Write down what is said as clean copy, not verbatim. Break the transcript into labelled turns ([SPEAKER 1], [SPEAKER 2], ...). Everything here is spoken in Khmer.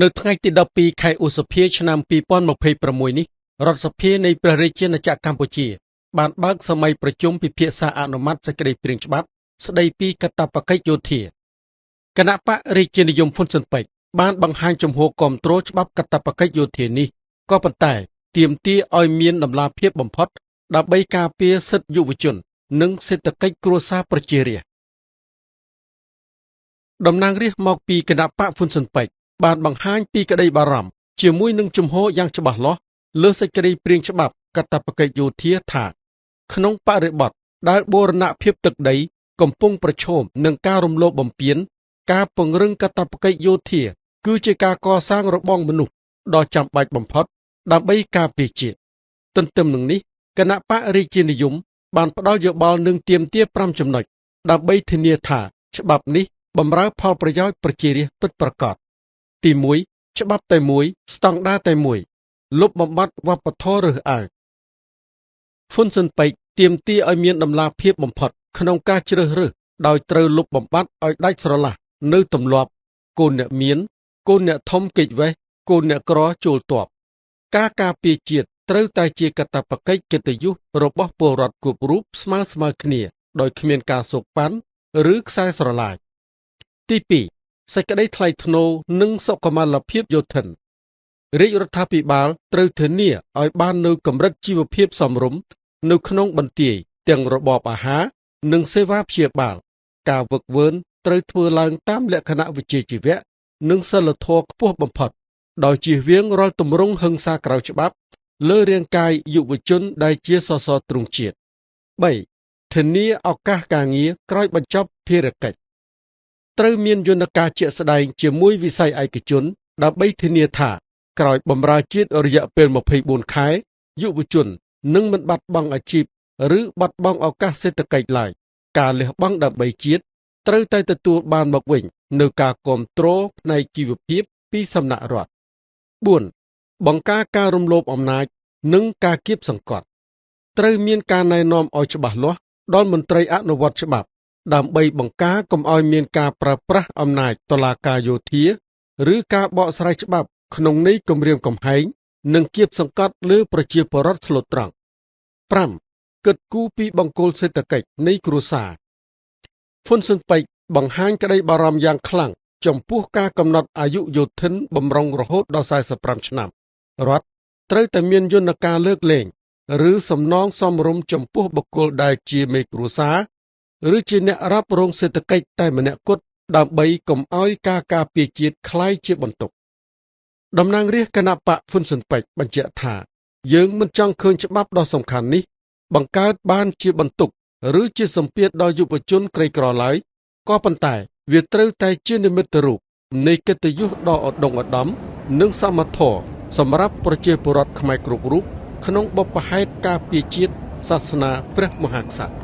[SPEAKER 1] នៅថ្ងៃទី12ខែឧសភាឆ្នាំ2026នេះរដ្ឋសភានៃព្រះរាជាណាចក្រកម្ពុជា បានបើកសម័យប្រជុំពិភាក្សាអនុម័តសេចក្តីព្រាងច្បាប់ស្តីពីកាតព្វកិច្ចយោធាគណបក្សរាជានិយមហ្វុនស៊ិនប៉ិចបានបង្ហាញជំហរគាំទ្រច្បាប់កាតព្វកិច្ចយោធានេះក៏ប៉ុន្តែទាមទារឲ្យមានតម្លាភាពបំផុតដើម្បីការពារសិទ្ធិយុវជន និងសេដ្ឋកិច្ចគ្រួសារប្រជារាស្ត្រតំណាងរាស្ត្រមកពីគណបក្សហ្វុនស៊ិនប៉ិចបានបង្ហាញពីក្តីបារម្ភជាមួយនឹងជំហរយ៉ាងច្បាស់លាស់លើសេចក្តីព្រាងច្បាប់កាតព្វកិច្ចយោធាថាក្នុងបរិបទដែលបូរណភាពទឹកដីកំពុងប្រឈមនឹងការរំលោភបំពានការពង្រឹងកាតព្វកិច្ចយោធាគឺជាការកសាងរបងមនុស្សដ៏ចាំបាច់បំផុតដើម្បីការពារជាតិទន្ទឹមនឹងនេះគណបក្សរាជានិយមបានផ្ដល់យោបល់និងទាមទារ5ចំណុចដើម្បីធានាថាច្បាប់នេះបម្រើផលប្រយោជន៍ប្រជារាស្ត្រពិតប្រាកដទី1ច្បាប់តែមួយស្តង់ដារតែមួយលុបបំបាត់វប្បធម៌រើសអើងហ្វុនស៊ិនប៉ិចទាមទារឲ្យមានតម្លាភាពបំផុតក្នុងការជ្រើសរើសដោយត្រូវលុបបំបាត់ឲ្យដាច់ស្រឡះនៅទម្លាប់កូនអ្នកមានកូនអ្នកធំគេចវេះកូនអ្នកក្រចូលទ័ពការការពារជាតិត្រូវតែជាកាតព្វកិច្ចកិត្តិយសរបស់ពលរដ្ឋគ្រប់រូបស្មើស្មើគ្នាដោយគ្មានការសូកប៉ាន់ឬខ្សែស្រឡាយទី2សេចក្តីថ្លៃថ្នូរនិងសុខុមាលភាពយោធិនរាជរដ្ឋាភិបាលត្រូវធានាឲ្យបាននូវកម្រិតជីវភាពសមរម្យនៅក្នុងបន្ទាយទាំងរបបអាហារនិងសេវាព្យាបាលការវឹកវើត្រូវធ្វើឡើងតាមលក្ខណៈវិជ្ជាជីវៈនិងសីលធម៌ខ្ពស់បំផុតដោយជៀសវាងរាល់ទម្រង់ហិង្សាក្រៅច្បាប់លើរាងកាយយុវជនដែលជាសសរទ្រូងជាតិ3ធានាឱកាសការងារក្រោយបញ្ចប់ភារកិច្ចត្រូវមានយន្តការជាក់ស្ដែងជាមួយវិស័យឯកជនដើម្បីធានាថាក្រោយបម្រើជាតិរយៈពេល24ខែយុវជននឹងមិនបាត់បង់អាជីពឬបាត់បង់ឱកាសសេដ្ឋកិច្ចឡើយការលះបង់ដើម្បីជាតិត្រូវតែទទួលបានមកវិញនូវការគាំទ្រផ្នែកជីវភាពពីសំណាក់រដ្ឋ4បង្ការការរំលោភអំណាចនិងការគៀបសង្កត់ត្រូវមានការណែនាំឲ្យច្បាស់លាស់ដល់មន្ត្រីអនុវត្តច្បាប់ដើម្បីបង្ការកុំឲ្យមានការប្រើប្រាស់អំណាចតុលាការយោធាឬការបកស្រាយច្បាប់ក្នុងន័យគំរាមកំហែងនិងគៀបសង្កត់លើប្រជាពលរដ្ឋស្លូតត្រង់5គិតគូរពីបង្គោលសេដ្ឋកិច្ចនៃគ្រួសារហ្វុនស៊ិនប៉ិចបង្ហាញក្តីបារម្ភយ៉ាងខ្លាំងចំពោះការកំណត់អាយុយោធិនបំរុងរហូតដល់45ឆ្នាំរដ្ឋត្រូវតែមានយន្តការលើកលែងឬសំណងសមរម្យចំពោះបុគ្គលដែលជាមេគ្រួសារឬជាអ្នករ៉ាប់រងសេដ្ឋកិច្ចតែម្នាក់គត់ដើម្បីកុំឲ្យការការពារជាតិក្លាយជាបន្ទុកតំណាងរាស្ត្រគណបក្សហ្វុនស៊ិនប៉ិចបញ្ជាក់ថាយើងមិនចង់ឃើញច្បាប់ដ៏សំខាន់នេះបង្កើតបានជាបន្ទុកឬជាសម្ពាធដល់យុវជនក្រីក្រឡើយក៏ប៉ុន្តែវាត្រូវតែជានិមិត្តរូបនៃកិត្តិយសដ៏ឧត្តុង្គឧត្តមនិងសមធម៌សម្រាប់ប្រជាពលរដ្ឋខ្មែរគ្រប់រូបក្នុងបុព្វហេតុការពារជាតិសាសនាព្រះមហាក្សត្រ។